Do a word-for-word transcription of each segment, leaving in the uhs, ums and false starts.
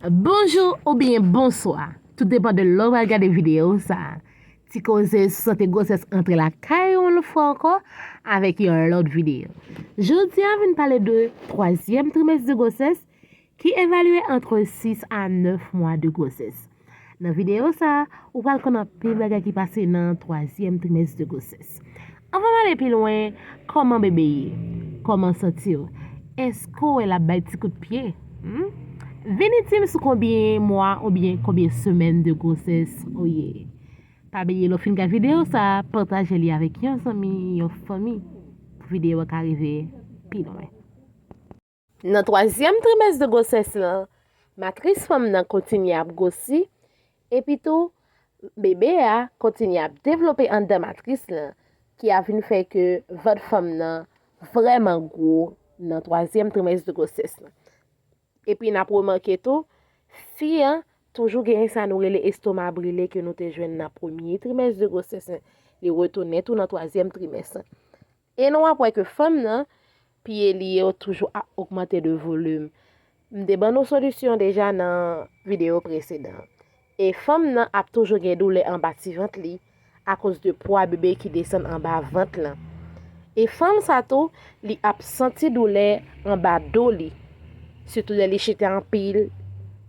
Bonjou oubyen bonswa, tout depann de lè w pral gade videyo sa a. Ti koze sou sante gwosès antre lakay ou yon lòt fwa ankò avèk yon lòt videyo. Jodi a vin pale de twazyèm trimès de gwosès ki evalye antre sis a nèf mwa de gwosès. Nan videyo sa a, ou pral konn anpil bagay ki pase nan twazyèm trimès de gwosès. Anvan m ale pi lwen, kòman bebe ye? Kòman w santi w? Èske w wè l ap bay ti kout pye? Hmm? Vin entim sou konbyen mwa oubyen konbyen semèn de gwosès ou ye. Pa bliye, lè w fin gade videyo sa a, pataje li avèk yon zanmi, yon fanmi, pou videyo a ka rive pi lwen. Nan twazyèm trimès de gwosès lan, matris fanm nan kontinye ap gwosi, epi tou, bebe a kontinye ap devlope anndan matris lan, ki ap vin fè ke vant fanm nan vrèman gwo nan twazyèm trimès de gwosès lan. Epi n ap remake tou, fi an toujou genyen sa nou rele estoma brile ke nou te jwenn nan premye trimès de gwosès lan. Li retounen tou nan twazyèm trimès lan. E nou ap wè ke fanm nan, pye li yo toujou ap ogmante de volim. M te ban nou solisyon deja nan videyo presedan. E fanm nan ap toujou gen doulè anba ti vant li akoz de pwa bebe ki desann anba vant lan. E fanm sa tou, li ap santi doulè anba do li, sitou lè li chita anpil,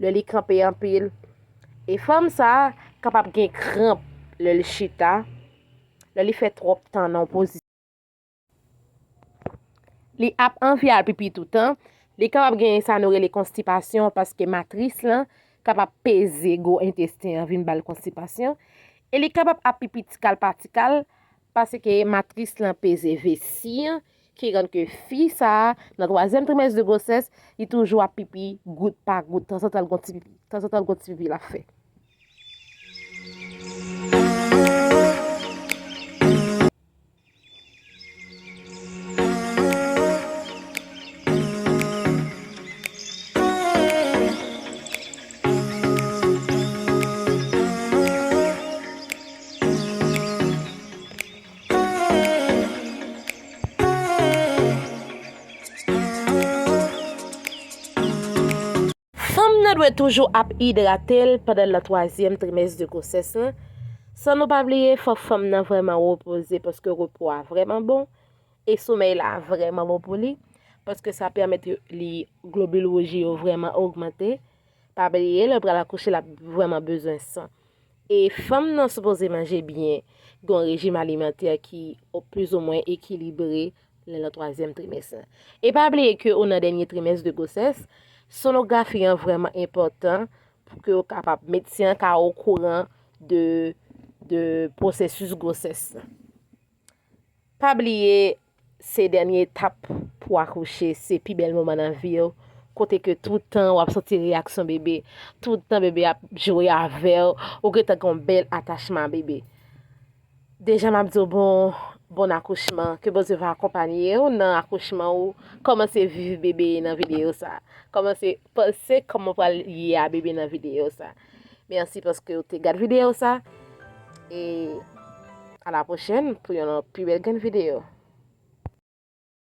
lè li kanpe anpil. E fanm sa kapab gen kranp lè li chita, lè li fè twòp tan nan yon pozisyon. Li ap anvi al pipi toutan. Li kapab genyen sa nou rele konstipasyon, paske matris lan kapab peze gwo entesten an, vin ba l konstipasyon. E li kapab ap pipi tikal pa tikal, paske matris lan peze vesi an, ki rann ke fi sa a, nan twazyèm trimès de gwosès, li toujou ap pipi gout pa gout, tanzantan l gon ti pipi, tanzantan l gon ti pipi l ap fè. Fanm nan dwe toujou ap idrate l pandan nan twazyèm trimès de gwosès lan. San nou pa bliye, fòk fanm nan vrèman repoze, paske repo a vrèman bon e somèy la vrèman bon pou li, paske sa pèmèt li globil wouj li yo vrèman ogmante. Pa bliye, lè l pral akouche, l ap vrèman bezwen san. E fanm nan sipoze manje byen, gen yon rejim alimantè ki plizoumwen ekilibre lè nan twazyèm trimès lan. E pa bliye ke ou nan dènye trimès de gwosès, sonografi an vrèman enpòtan pou ke w kapab, medsen an ka okouran de, de pwosesis gwosès lan. Pa bliye, se dènye etap pou akouche, se pi bèl moman nan vi w, kote ke tout tan w ap santi reyaksyon bebe, tout tan bebe ap jwe avè w, ou gentan gen yon bèl atachman a bebe. Deja m ap di w bon, bon akouchman, ke Bondye va akonpanye w nan akouchman ou, kòmanse viv bebe nan videyo sa, kòmanse panse kòman w pral ye a bebe nan videyo sa. Mèsi paske w te gad videyo sa, e a la pwochèn pou yon pi bèl grenn videyo.